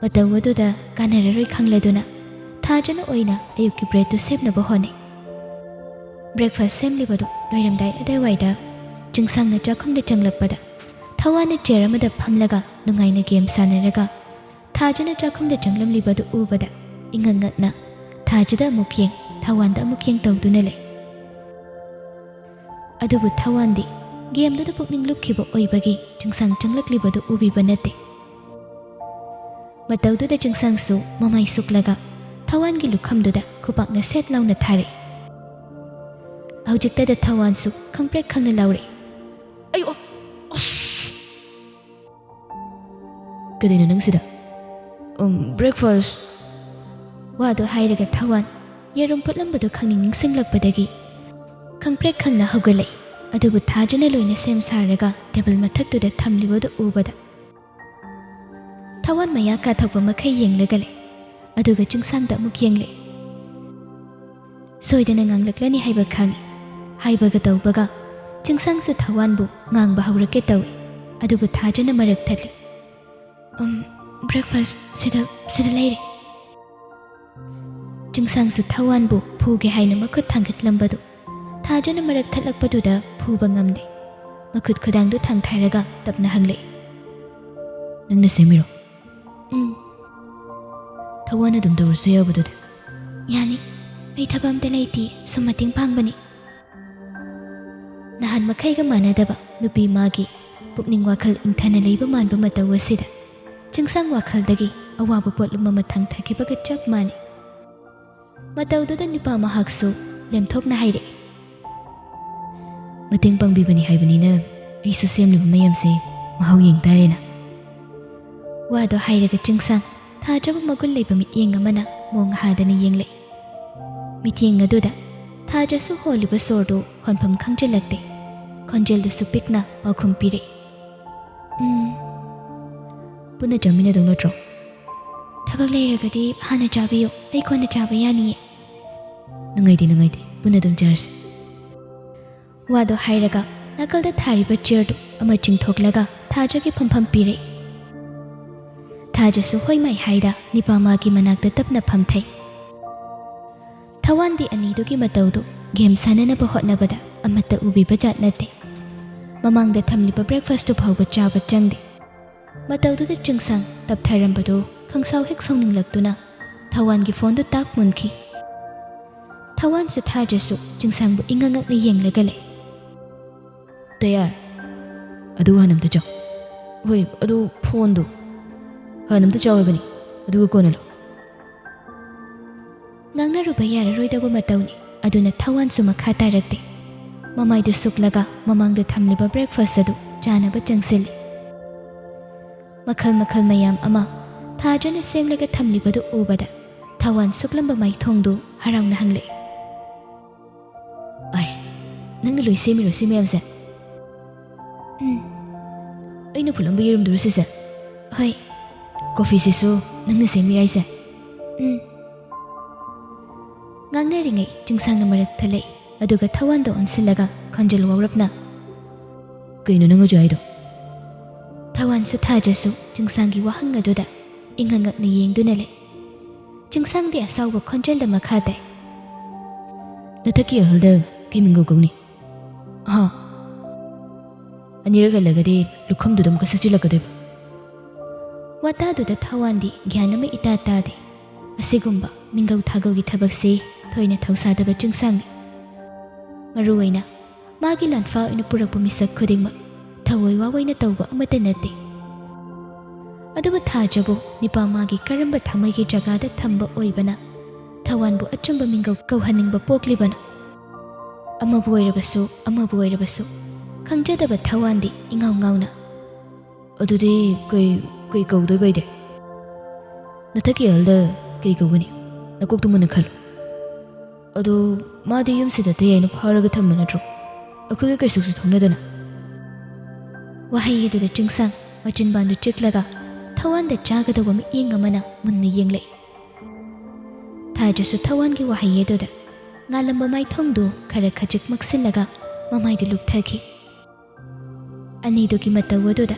ꯃꯇꯧ ꯑꯗꯨꯗ ꯀꯥꯟꯅꯔꯔꯣꯏ ꯈꯪꯂꯗꯨꯅ ꯊꯥꯖꯅ ꯑꯣꯏꯅ ꯑꯌꯨꯛꯀꯤ ꯕ꯭ꯔꯦꯗꯇꯨ ꯁꯦꯝꯅꯕ ꯍꯣꯠꯅꯩ꯫ ꯕ꯭ꯔꯦꯛꯐꯥꯁ ꯁꯦꯝꯂꯤꯕꯗꯨ ꯂꯣꯏꯔꯝꯗꯥꯏ ꯑꯗꯨꯋꯥꯏꯗ ꯆꯤꯡꯁꯥꯡꯅ ꯆꯥꯛꯈꯨꯝꯗ ꯆꯪꯂꯛꯄꯗ ꯊꯋꯥꯟꯅ ꯆꯤꯌꯔ ꯑꯃꯗ ꯐꯝꯂꯒ ꯅꯨꯡꯉꯥꯏꯅ ꯒꯦꯝ ꯁꯥꯟꯅꯔꯒ ꯊꯥꯖꯅ ꯆꯥꯛꯈꯨꯝꯗ ꯆꯪꯂꯝꯂꯤꯕꯗꯨ ꯎꯕꯗ ꯏꯉꯛ ꯉꯛꯅ ꯊꯥꯖꯗ ꯑꯃꯨꯛ ꯌꯦꯡ, ꯊꯋꯥꯟꯗ ꯑꯃꯨꯛ ꯌꯦꯡ ꯇꯧꯗꯨꯅ ꯂꯩ꯫ ꯑꯗꯨꯕꯨ ꯊꯋꯥꯟꯗꯤ ꯒꯦꯝꯗꯨꯗ ꯄꯨꯛꯅꯤꯡ ꯂꯨꯞꯈꯤꯕ ꯑꯣꯏꯕꯒꯤ ꯆꯤꯡꯁꯥꯡ ꯆꯪꯂꯛꯂꯤꯕꯗꯨ ꯎꯕꯤꯕ ꯅꯠꯇꯦ꯫ ꯃꯇꯧꯗꯨꯗ ꯆꯤꯡꯁꯥꯡꯁꯨ ꯃꯃꯥꯏ ꯁꯨꯛꯂꯒ ꯊꯋꯥꯟꯒꯤ ꯂꯨꯈꯝꯗꯨꯗ ꯈꯨꯄꯥꯛꯅ ꯁꯦꯠ ꯂꯥꯎꯅ ꯊꯥꯔꯛꯏ꯫ ꯍꯧꯖꯤꯛꯇꯗ ꯊꯋꯥꯟꯁꯨ ꯈꯪꯄ꯭ꯔꯦꯛ ꯈꯪꯅ ꯂꯥꯎꯔꯛꯏ, "ꯑꯌꯣ! ꯑꯁ!" "ꯀꯩꯗꯧꯅꯣ ꯅꯪꯁꯤꯗ?" "ꯎꯝ, ꯕ꯭ꯔꯦꯛꯐꯥꯁ"꯫ ꯋꯥꯗꯨ ꯍꯥꯏꯔꯒ ꯊꯋꯥꯟ ꯌꯦꯔꯨꯝ ꯐꯨꯠꯂꯝꯕꯗꯨ ꯈꯪꯅꯤꯡ ꯅꯤꯡꯁꯤꯡꯂꯛꯄꯗꯒꯤ ꯈꯪꯄ꯭ꯔꯦꯛ ꯈꯪꯅ ꯍꯧꯒꯠꯂꯛꯏ꯫ ꯑꯗꯨꯕꯨ ꯊꯥꯖꯅ ꯂꯣꯏꯅ ꯁꯦꯝ ꯁꯥꯔꯒ ꯇꯦꯕꯜ ꯃꯊꯛꯇꯨꯗ ꯊꯝꯂꯤꯕꯗꯨ ꯎꯕꯗ ꯊꯋꯥꯟ ꯃꯌꯥ ꯀꯥꯊꯣꯛꯄ ꯃꯈꯩ ꯌꯦꯡꯂꯒ ꯂꯩ꯫ ꯑꯗꯨꯒ ꯆꯤꯡꯁꯥꯡꯗ ꯑꯃꯨꯛ ꯌꯦꯡꯂꯦ꯫ ꯁꯣꯏꯗꯅ ꯉꯥꯡꯂꯛꯂꯅꯤ ꯍꯥꯏꯕ ꯈꯪꯏ꯫ ꯍꯥꯏꯕꯒ ꯇꯧꯕꯒ ꯆꯤꯡꯁꯥꯡꯁꯨ ꯊꯋꯥꯟꯕꯨ ꯉꯥꯡꯕ ꯍꯧꯔꯛꯀꯦ ꯇꯧꯏ꯫ ꯑꯗꯨꯕꯨ ꯊꯥꯖꯅ ꯃꯔꯛ ꯊꯠꯂꯤ꯫ "ꯎꯝ, ꯕ꯭ꯔꯦꯛꯐꯥꯁ ꯁꯤꯗ, ꯁꯤꯗ ꯂꯩꯔꯦ"꯫ ꯆꯤꯡꯁꯥꯡꯁꯨ ꯊꯋꯥꯟꯕꯨ ꯐꯨꯒꯦ ꯍꯥꯏꯅ ꯃꯈꯨꯠ ꯊꯥꯡꯒꯠꯂꯝꯕꯗꯨ ꯊꯥꯖꯅ ꯃꯔꯛ ꯊꯠꯂꯛꯄꯗꯨꯗ ꯐꯨꯕ ꯉꯝꯗꯦ꯫ ꯃꯈꯨꯠ ꯈꯨꯗꯥꯡꯗꯨ ꯊꯥꯡꯊꯔꯒ ꯇꯞꯅ ꯍꯪꯂꯛꯏ, "ꯅꯪꯅ ꯁꯦꯝꯃꯤꯔꯣ?" "ꯎꯝ"꯫ "ꯊꯋꯥꯟ ꯑꯗꯨꯝ ꯇꯧꯔꯁꯨ ꯌꯥꯕꯗꯨꯗꯤ?" "ꯌꯥꯅꯤ, ꯑꯩ ꯊꯕꯛ ꯑꯝꯇ ꯂꯩꯇꯦ, ꯁꯨꯝ ꯃꯇꯦꯡ ꯄꯥꯡꯕꯅꯤ"꯫ ꯅꯍꯥꯟ ꯃꯈꯩꯒ ꯃꯥꯟꯅꯗꯕ ꯅꯨꯄꯤ ꯃꯥꯒꯤ ꯄꯨꯛꯅꯤꯡ ꯋꯥꯈꯜ ꯏꯪꯊꯅ ꯂꯩꯕ ꯃꯥꯟꯕ ꯃꯇꯧ ꯑꯁꯤꯗ ꯆꯤꯡꯁꯥꯡ ꯋꯥꯈꯜꯗꯒꯤ ꯑꯋꯥꯕ ꯄꯣꯠꯂꯨꯝ ꯑꯃ ꯊꯥꯡꯊꯈꯤꯕꯒ ꯆꯞ ꯃꯥꯟꯅꯩ꯫ ꯃꯇꯧꯗꯨꯗ ꯅꯨꯄꯥ ꯃꯍꯥꯛꯁꯨ ꯂꯦꯝꯊꯣꯛꯅ ꯍꯥꯏꯔꯛꯏ, "ꯃꯇꯦꯡ ꯄꯥꯡꯕꯤꯕꯅꯤ ꯍꯥꯏꯕꯅꯤꯅ ꯑꯩꯁꯨ ꯁꯦꯝꯂꯤꯕ ꯃꯌꯥꯝꯁꯦ ꯃꯍꯥꯎ ꯌꯦꯡ ꯇꯥꯔꯦꯅ"꯫ ꯋꯥꯗꯣ ꯍꯥꯏꯔꯒ ꯆꯤꯡꯁꯥꯡ ꯊꯥꯖꯕ ꯃꯒꯨꯟ ꯂꯩꯕ ꯃꯤꯠꯌꯦꯡ ꯑꯃꯅ ꯃꯣꯡ ꯍꯥꯗꯅ ꯌꯦꯡꯂꯛꯏ꯫ ꯃꯤꯠꯌꯦꯡ ꯑꯗꯨꯗ ꯊꯥꯖꯁꯨ ꯍꯣꯜꯂꯤꯕ ꯁꯣꯔꯗꯨ ꯍꯣꯟꯐꯝ ꯈꯪꯖꯤꯜꯂꯛꯇꯦ꯫ ꯈꯣꯟꯖꯦꯜꯗꯨꯁꯨ ꯄꯤꯛꯅ ꯄꯥꯎꯈꯨꯝ ꯄꯤꯔꯛꯏ, "ꯎꯝ, ꯄꯨꯟꯅ ꯆꯥꯃꯤꯟꯅꯗꯧ ꯅꯠꯇ꯭ꯔꯣ?" "ꯊꯕꯛ ꯂꯩꯔꯒꯗꯤ ꯍꯥꯟꯅ ꯆꯥꯕꯤꯌꯨ, ꯑꯩ ꯀꯣꯟꯅ ꯆꯥꯕ ꯌꯥꯅꯤꯌꯦ"꯫ "ꯅꯨꯡꯉꯥꯏꯇꯦ, ꯅꯨꯡꯉꯥꯏꯇꯦ, ꯄꯨꯟꯅ ꯑꯗꯨꯝ ꯆꯥꯔꯁꯦ"꯫ ꯋꯥꯗꯣ ꯍꯥꯏꯔꯒ ꯅꯥꯀꯜꯗ ꯊꯥꯔꯤꯕ ꯆꯤꯌꯔꯗꯨ ꯑꯃ ꯆꯤꯡꯊꯣꯛꯂꯒ ꯊꯥꯖꯒꯤ ꯐꯝꯐꯝ ꯄꯤꯔꯛꯏ꯫ ꯊꯥꯖꯁꯨ ꯍꯣꯏ ꯃꯥꯏ ꯍꯥꯏꯗ ꯅꯤꯄꯥ ꯃꯥꯒꯤ ꯃꯅꯥꯛꯇ ꯇꯞꯅ ꯐꯝꯊꯩ꯫ ꯊꯋꯥꯟꯗꯤ ꯑꯅꯤꯗꯨꯒꯤ ꯃꯇꯧꯗꯨ ꯒꯦꯝ ꯁꯥꯟꯅꯅꯕ ꯍꯣꯠꯅꯕꯗ ꯑꯃꯠꯇ ꯎꯕꯤꯕ ꯖꯥꯠ ꯅꯠꯇꯦ꯫ ꯃꯃꯥꯡꯗ ꯊꯝꯂꯤꯕ ꯕ꯭ꯔꯦꯛꯐꯥꯁꯇꯨ ꯐꯥꯎꯕ ꯆꯥꯕ ꯆꯪꯗꯦ꯫ ꯃꯇꯧꯗꯨꯗ ꯆꯤꯡꯁꯥꯡ ꯇꯞꯊꯔꯝꯕꯗꯨ ꯈꯪꯁꯥꯎ ꯍꯦꯛ ꯁꯥꯎꯅꯤꯡꯂꯛꯇꯨꯅ ꯊꯋꯥꯟꯒꯤ ꯐꯣꯟꯗꯨ ꯇꯥꯛ ꯃꯨꯟꯈꯤ꯫ ꯊꯋꯥꯟꯁꯨ ꯊꯥꯖꯁꯨ ꯆꯤꯡꯁꯥꯡꯕꯨ ꯏꯉꯛ ꯉꯛꯅ ꯌꯦꯡꯂꯒ ꯂꯩ꯫ "ꯇꯌꯥꯏ, ꯑꯗꯨ ꯍꯥꯟꯅ ꯑꯝꯇ ꯆꯥꯎ"꯫ "ꯍꯣꯏ, ꯑꯗꯨ ꯐꯣꯟꯗꯨ ꯍꯥꯟꯅ ꯑꯝꯇ ꯆꯥꯎ ꯍꯥꯏꯕꯅꯤ, ꯑꯗꯨꯒ ꯀꯣꯟꯅ ꯂꯧ"꯫ ꯉꯥꯡꯅꯔꯨꯕ ꯌꯥꯔꯔꯣꯏꯗꯧꯕ ꯃꯇꯧꯅꯤ꯫ ꯑꯗꯨꯅ ꯊꯋꯥꯟꯁꯨ ꯃꯈꯥ ꯇꯥꯔꯛꯇꯦ꯫ ꯃꯃꯥꯏꯗꯨ ꯁꯨꯛꯂꯒ ꯃꯃꯥꯡꯗ ꯊꯝꯂꯤꯕ ꯕ꯭ꯔꯦꯛꯐꯥꯁ ꯑꯗꯨ ꯆꯥꯅꯕ ꯆꯪꯁꯤꯜꯂꯤ꯫ ꯃꯈꯜ ꯃꯈꯜ ꯃꯌꯥꯝ ꯑꯃ ꯊꯥꯖꯅ ꯁꯦꯝꯂꯒ ꯊꯝꯂꯤꯕꯗꯨ ꯎꯕꯗ ꯊꯋꯥꯟ ꯁꯨꯛꯂꯝꯕ ꯃꯥꯏꯊꯣꯡꯗꯨ ꯍꯔꯥꯎꯅ ꯍꯪꯂꯛꯏ꯫ "ꯑꯥꯏ, ꯅꯪꯅ ꯂꯣꯏ ꯁꯦꯝꯃꯤꯔꯣ ꯁꯤ ꯃꯌꯥꯝꯁꯦ?" "ꯎꯝ"꯫ "ꯑꯩꯅ ꯐꯨꯠꯂꯝꯕ ꯌꯦꯔꯨꯝꯗꯨꯔꯣ ꯁꯤꯁꯦ?" "ꯍꯣꯏ"꯫ "ꯀꯣꯐꯤꯁꯤꯁꯨ ꯅꯪꯅ ꯁꯦꯝꯃꯤꯔꯥ ꯍꯥꯏꯁꯦ?" "ꯎꯝ"꯫ ꯉꯥꯡꯅꯔꯤꯉꯩ ꯆꯤꯡꯁꯥꯡꯅ ꯃꯔꯛ ꯊꯠꯂꯛꯏ, ꯑꯗꯨꯒ ꯊꯋꯥꯟꯗ ꯑꯣꯟꯁꯤꯜꯂꯒ ꯈꯣꯟꯖꯦꯜ ꯋꯥꯎꯔꯞꯅ, "ꯀꯩꯅꯣ ꯅꯪ ꯍꯧꯖꯤꯛ ꯍꯥꯏꯗꯣ?" ꯊꯋꯥꯟꯁꯨ ꯊꯥꯖꯁꯨ ꯆꯤꯡꯁꯥꯡꯒꯤ ꯋꯥꯍꯪ ꯑꯗꯨꯗ ꯏꯉꯛ ꯉꯛꯅ ꯌꯦꯡꯗꯨꯅ ꯂꯩ꯫ ꯆꯤꯡꯁꯥꯡꯗꯤ ꯑꯁꯥꯎꯕ ꯈꯣꯟꯖꯦꯜꯗ ꯃꯈꯥ ꯇꯥꯏ, "ꯅꯊꯛꯀꯤ ꯑꯍꯜꯗ ꯀꯩ ꯃꯤꯡ ꯀꯧꯒꯅꯤ?" "ꯍꯥ?" "ꯑꯅꯤꯔꯛ ꯍꯜꯂꯒꯗꯤ ꯂꯨꯈꯝꯗꯨꯗ ꯑꯃꯨꯛꯀ ꯁꯠꯆꯤꯜꯂꯛꯀꯗꯣꯏꯕ"꯫ ꯋꯥꯇꯥꯗꯨꯗ ꯊꯋꯥꯟꯗꯤ ꯒ꯭ꯌꯥꯟ ꯑꯃ ꯏꯇꯥ ꯇꯥꯗꯦ꯫ ꯑꯁꯤꯒꯨꯝꯕ ꯃꯤꯡꯒꯧ ꯊꯥꯒꯧꯒꯤ ꯊꯕꯛꯁꯤ ꯊꯣꯏꯅ ꯊꯧꯁꯥꯗꯕ ꯆꯤꯡꯁꯥꯡꯅꯤ꯫ ꯃꯔꯨꯑꯣꯏꯅ ꯃꯥꯒꯤ ꯂꯥꯟꯐꯥ ꯑꯣꯏꯅ ꯄꯨꯔꯛꯄ ꯃꯤꯁꯛ ꯈꯨꯗꯤꯡꯃꯛ ꯊꯋꯥꯏ ꯋꯥꯋꯥꯏꯅ ꯇꯧꯕ ꯑꯃꯠꯇ ꯅꯠꯇꯦ꯫ ꯑꯗꯨꯕꯨ ꯊꯥꯖꯕꯨ ꯅꯤꯄꯥ ꯃꯥꯒꯤ ꯀꯔꯝꯕ ꯊꯃꯣꯏꯒꯤ ꯖꯒꯥꯗ ꯊꯝꯕ ꯑꯣꯏꯕꯅ ꯊꯋꯥꯟꯕꯨ ꯑꯆꯨꯝꯕ ꯃꯤꯡꯒꯧ ꯀꯧꯍꯟꯅꯤꯡꯕ ꯄꯣꯛꯂꯤꯕꯅꯣ? ꯑꯃꯕꯨ ꯑꯣꯏꯔꯕꯁꯨ, ꯑꯃꯕꯨ ꯑꯣꯏꯔꯕꯁꯨ, ꯈꯪꯖꯗꯕ ꯊꯋꯥꯟꯗꯤ ꯏꯉꯥꯎ ꯉꯥꯎꯅ, "ꯑꯗꯨꯗꯤ ꯀꯩ, ꯀꯩ ꯀꯧꯗꯣꯏꯕ ꯑꯩꯗꯤ? ꯅꯊꯛꯀꯤ ꯑꯍꯜꯗ ꯀꯩ ꯀꯧꯒꯅꯤ? ꯅꯀꯣꯛꯇꯨ ꯃꯨꯟꯅ ꯈꯜꯂꯨ꯫ ꯑꯗꯨ ꯃꯥꯗꯤ ꯌꯨꯝꯁꯤꯗ ꯑꯇꯩ ꯑꯩꯅ ꯐꯥꯔꯒ ꯊꯝꯕ ꯅꯠꯇ꯭ꯔꯣ? ꯑꯩꯈꯣꯏꯒ ꯀꯩꯁꯨꯛꯁꯨ ꯊꯣꯛꯅꯗꯅ?" ꯋꯥꯍꯩ ꯑꯗꯨꯗ ꯆꯤꯡꯁꯥꯡ ꯃꯆꯤꯟꯕꯥꯟꯗꯨ ꯆꯤꯛꯂꯒ ꯊꯋꯥꯟꯗ ꯆꯥꯒꯗꯧꯕ ꯃꯤꯠꯌꯦꯡ ꯑꯃꯅ ꯃꯨꯟꯅ ꯌꯦꯡꯂꯛꯏ꯫ ꯊꯥꯖꯁꯨ ꯊꯋꯥꯟꯒꯤ ꯋꯥꯍꯩ ꯑꯗꯨꯗ ꯉꯥꯜꯂꯝꯕ ꯃꯥꯏꯊꯣꯡꯗꯨ ꯈꯔ ꯈꯖꯤꯛ ꯃꯛꯁꯤꯜꯂꯒ ꯃꯃꯥꯏꯗꯨ ꯂꯨꯞꯊꯈꯤ꯫ ꯑꯅꯤꯗꯨꯒꯤ ꯃꯇꯧ ꯑꯗꯨꯗ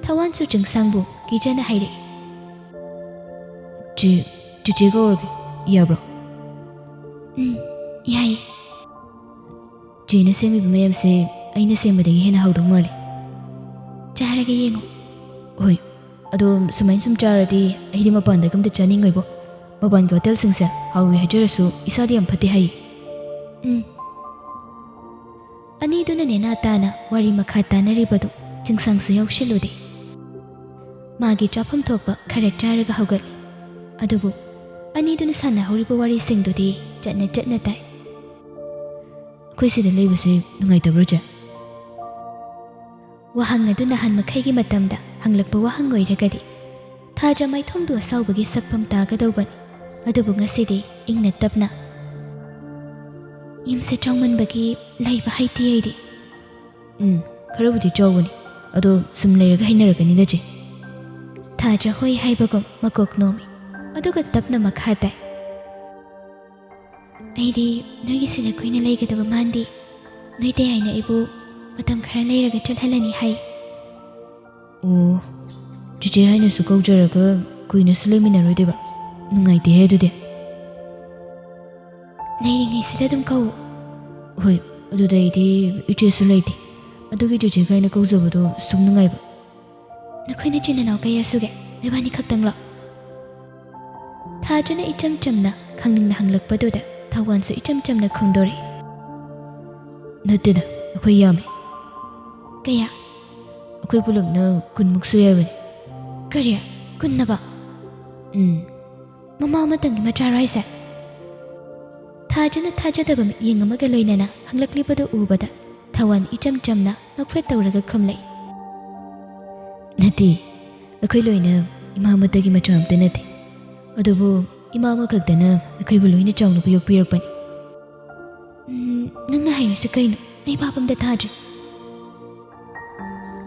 ꯊꯋꯥꯟꯁꯨ ꯆꯤꯡꯁꯥꯡꯕꯨ ꯀꯤꯖꯅ ꯍꯥꯏꯔꯛꯏ, "ꯆꯦ, ꯆꯦꯆꯦ ꯀꯧꯔꯒꯦ, ꯌꯥꯕ꯭ꯔꯣ?" "ꯎꯝ, ꯌꯥꯏꯌꯦ꯫" "ꯆꯦꯅ ꯁꯦꯝꯃꯤꯕ ꯃꯌꯥꯝꯁꯦ ꯑꯩꯅ ꯁꯦꯝꯕꯗꯒꯤ ꯍꯦꯟꯅ ꯍꯥꯎꯗꯧ ꯃꯥꯜꯂꯤ꯫" "ꯆꯥꯔꯒ ꯌꯦꯡꯉꯣ꯫" "ꯍꯣꯏ, ꯑꯗꯣ ꯁꯨꯃꯥꯏꯅ ꯁꯨꯝ ꯆꯥꯔꯗꯤ ꯑꯩꯗꯤ ꯃꯄꯥꯟꯗꯒ ꯑꯝꯇ ꯆꯥꯅꯤꯡꯉꯣꯏꯕꯣ꯫ ꯃꯄꯥꯟꯒꯤ ꯍꯣꯇꯦꯜꯁꯤꯡꯁꯦ ꯍꯥꯎꯏ ꯍꯥꯏꯖꯔꯁꯨ ꯏꯁꯥꯗꯤ ꯌꯥꯝ ꯐꯠꯇꯦ ꯍꯥꯏꯌꯦ꯫" "ꯎꯝ꯫" ꯑꯅꯤꯗꯨꯅ ꯅꯦꯅꯥ ꯇꯥꯅ ꯋꯥꯔꯤ ꯃꯈꯥ ꯇꯥꯅꯔꯤꯕꯗꯨ ꯆꯤꯡꯁꯥꯡꯁꯨ ꯌꯥꯎꯁꯤꯜꯂꯨꯗꯦ꯫ ꯃꯥꯒꯤ ꯆꯥꯐꯝ ꯊꯣꯛꯄ ꯈꯔ ꯆꯥꯔꯒ ꯍꯧꯒꯠꯂꯤ꯫ ꯑꯗꯨꯕꯨ ꯑꯅꯤꯗꯨꯅ ꯁꯥꯟꯅꯍꯧꯔꯤꯕ ꯋꯥꯔꯤꯁꯤꯡꯗꯨꯗꯤ ꯆꯠꯅ ꯆꯠꯅ ꯇꯥꯏ꯫ "ꯑꯩꯈꯣꯏ ꯁꯤꯗ ꯂꯩꯕꯁꯦ ꯅꯨꯡꯉꯥꯏꯇꯕ꯭ꯔꯣ, ꯆꯦ?" ꯋꯥꯍꯪ ꯑꯗꯨ ꯅꯍꯥꯟ ꯃꯈꯩꯒꯤ ꯃꯇꯝꯗ ꯍꯪꯂꯛꯄ ꯋꯥꯍꯪ ꯑꯣꯏꯔꯒꯗꯤ ꯊꯥꯖ ꯃꯥꯏꯊꯣꯡꯗꯨ ꯑꯁꯥꯎꯕꯒꯤ ꯁꯛꯐꯝ ꯇꯥꯒꯗꯧꯕꯅꯤ꯫ ꯑꯗꯨꯕꯨ ꯉꯁꯤꯗꯤ ꯏꯪꯅ ꯇꯞꯅ, "ꯌꯨꯝꯁꯦ ꯆꯥꯎꯃꯟꯕꯒꯤ ꯂꯩꯕ ꯍꯩꯇꯦ ꯑꯩꯗꯤ꯫" "ꯎꯝ, ꯈꯔꯕꯨꯗꯤ ꯆꯥꯎꯕꯅꯤ꯫ ꯑꯗꯣ ꯁꯨꯝ ꯂꯩꯔꯒ ꯍꯩꯅꯔꯛꯀꯅꯤꯗ, ꯆꯦ꯫" ꯊꯥꯖ ꯍꯣꯏ ꯍꯥꯏꯕꯒꯨꯝ ꯃꯀꯣꯛ ꯅꯣꯝꯃꯤ꯫ ꯑꯗꯨꯒ ꯇꯞꯅ ꯃꯈꯥ ꯇꯥꯏ, "ꯑꯩꯗꯤ ꯅꯣꯏꯒꯤ ꯁꯤꯗ ꯀꯨꯏꯅ ꯂꯩꯒꯗꯕ ꯃꯥꯟꯗꯦ꯫ ꯅꯣꯏ ꯇꯌꯥꯏꯅ ꯑꯩꯕꯨ ꯃꯇꯝ ꯈꯔ ꯂꯩꯔꯒ ꯆꯠꯍꯜꯂꯅꯤ ꯍꯥꯏ꯫" "ꯑꯣ, ꯆꯤꯆꯦ ꯍꯥꯏꯅꯁꯨ ꯀꯧꯖꯔꯒ ꯀꯨꯏꯅꯁꯨ ꯂꯩꯃꯤꯟꯅꯔꯣꯏꯗꯣꯏꯕ? ꯅꯨꯡꯉꯥꯏꯇꯦꯍꯦ ꯑꯗꯨꯗꯤ꯫" "ꯂꯩꯔꯤꯉꯩꯁꯤꯗ ꯑꯗꯨꯝ ꯀꯧ꯫" "ꯍꯣꯏ, ꯑꯗꯨꯗ ꯑꯩꯗꯤ ꯏꯆꯦꯁꯨ ꯂꯩꯇꯦ꯫ ꯑꯗꯨꯒꯤ ꯆꯤꯆꯦ ꯀꯥꯏꯅ ꯀꯧꯖꯕꯗꯣ ꯁꯨꯝ ꯅꯨꯡꯉꯥꯏꯕ꯫" "ꯅꯈꯣꯏ ꯅꯆꯤꯟ ꯅꯅꯥꯎ ꯀꯌꯥ ꯁꯨꯒꯦ? ꯅꯕꯥꯅꯤ ꯈꯛꯇꯪꯂꯣ?" ꯊꯥꯖꯅ ꯏꯆꯝ ꯆꯝꯅ ꯈꯪꯅꯤꯡꯅ ꯍꯪꯂꯛꯄꯗꯨꯗ ꯊꯋꯥꯟꯁꯨ ꯏꯆꯝ ꯆꯝꯅ ꯈꯨꯝꯗꯣꯔꯛꯏ, "ꯅꯠꯇꯦꯗ, ꯑꯩꯈꯣꯏ ꯌꯥꯝꯃꯦ꯫" "ꯀꯌꯥ?" "ꯑꯩꯈꯣꯏ ꯄꯨꯂꯞꯅ ꯀꯨꯟꯃꯨꯛ ꯁꯨꯏ ꯍꯥꯏꯕꯅꯤ꯫" "ꯀꯔꯤ? ꯀꯨꯟꯅꯕ?" "ꯎꯝ꯫" "ꯃꯃꯥ ꯑꯃꯇꯪꯒꯤ ꯃꯆꯥꯔꯣ ꯍꯥꯏꯁꯦ?" ꯊꯥꯖꯅ ꯊꯥꯖꯗꯕ ꯃꯤꯠꯌꯦꯡ ꯑꯃꯒ ꯂꯣꯏꯅꯅ ꯍꯪꯂꯛꯂꯤꯕꯗꯨ ꯎꯕꯗ ꯊꯋꯥꯟ ꯏꯆꯝ ꯆꯝꯅ ꯅꯣꯛꯐꯦꯠ ꯇꯧꯔꯒ ꯈꯨꯝꯂꯛꯏ꯫ "ꯅꯠꯇꯦ, ꯑꯩꯈꯣꯏ ꯂꯣꯏꯅ ꯏꯃꯥ ꯑꯃꯠꯇꯒꯤ ꯃꯆꯥ ꯑꯃꯠꯇ ꯅꯠꯇꯦ꯫ ꯑꯗꯨꯕꯨ ꯏꯃꯥ ꯑꯃꯈꯛꯇꯅ ꯑꯩꯈꯣꯏꯕꯨ ꯂꯣꯏꯅ ꯆꯥꯎꯅꯕ ꯌꯣꯛꯄꯤꯔꯛꯄꯅꯤ꯫" "ꯎꯝ, ꯅꯪꯅ ꯍꯥꯏꯔꯤꯁꯦ ꯀꯩꯅꯣ? ꯑꯩ ꯚꯥꯞ ꯑꯝꯇ ꯇꯥꯗ꯭ꯔꯦ꯫"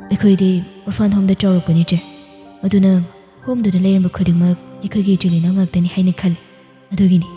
"ꯑꯩꯈꯣꯏꯗꯤ orphan homeꯗ ꯆꯥꯎꯔꯛꯄꯅꯤ, ꯆꯦ꯫ ꯑꯗꯨꯅ homeꯗꯨꯗ ꯂꯩꯔꯝꯕ ꯈꯨꯗꯤꯡꯃꯛ ꯑꯩꯈꯣꯏꯒꯤ ꯏꯆꯤꯜ ꯏꯅꯥꯎ ꯉꯥꯛꯇꯅꯤ ꯍꯥꯏꯅ ꯈꯜꯂꯤ꯫ ꯑꯗꯨꯒꯤꯅꯤ